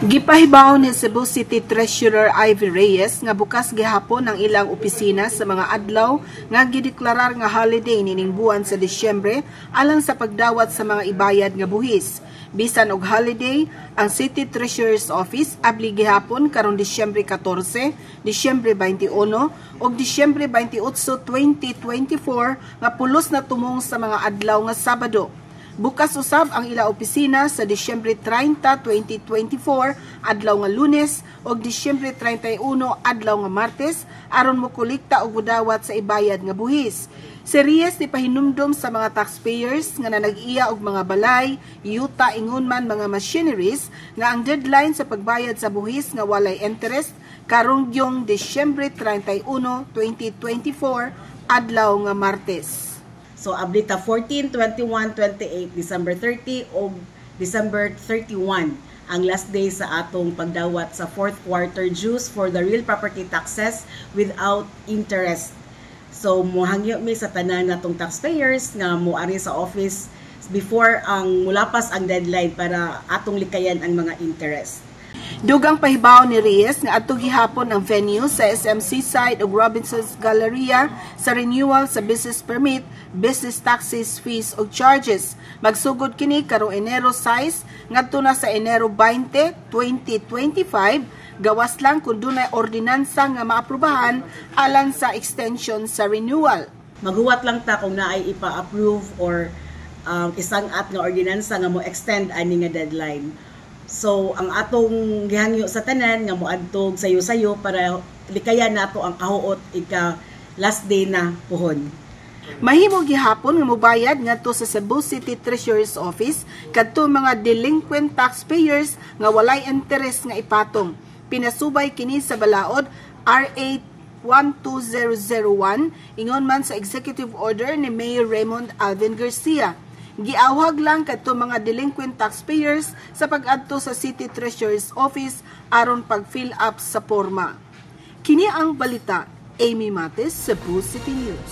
Gipahibaw ni Cebu City Treasurer Ivy Reyes nga bukas gihapon ang ilang opisina sa mga adlaw nga gideklarar nga holiday nining buwan sa Disyembre alang sa pagdawat sa mga ibayad nga buhis. Bisan og holiday, ang City Treasurer's Office abli gihapon karong Disyembre 14, Disyembre 21 ug Disyembre 28, 2024 nga pulos na tumong sa mga adlaw nga Sabado. Bukas usab ang ila opisina sa Disyembre 30, 2024, adlaw nga Lunes, ug Disyembre 31, adlaw nga Martes, aron mokolekta og mudawat sa ibayad nga buhis. Si Reyes ni pahinumdom sa mga taxpayers nga nanag-iya og mga balay, yuta, ingon man mga machineries nga ang deadline sa pagbayad sa buhis nga walay interest karong gyung Disyembre 31, 2024, adlaw nga Martes. So abli ta 14, 21, 28, December 30 o December 31 ang last day sa atong pagdawat sa fourth quarter dues for the real property taxes without interest. So mohangyo mi sa tanan natong taxpayers nga moari sa office before ang mulapas ang deadline para atong likayan ang mga interest. Dugang pahibaw ni Reyes nga adto gihapon ang venue sa SM Seaside ug Robinson's Galleria sa renewal sa business permit, business taxes, fees ug charges. Magsugod kini karong Enero 6 ngadto na sa Enero 20, 2025, gawas lang kung dunay ordinansa nga maaprubahan alang sa extension sa renewal. Maghuwat lang ta kung naay ipa-approve or isang at nga ordinansa nga mo extend ani nga deadline. So ang atong gihangyo sa tanan nga moadtog sayo-sayo para likayan nato ang kahuot ika last day na puhon. Mahimo gihapon nga mobayad ngadto sa Cebu City Treasurer's Office kadto mga delinquent taxpayers nga walay interest nga ipatong. Pinasubay kini sa balaod RA 12001, ingon man sa executive order ni Mayor Raymond Alvin Garcia. Giawhag lang kadto mga delinquent taxpayers sa pag-adto sa City Treasurer's Office aron pag-fill up sa porma. Kini ang balita. Amy Mates, Cebu City News.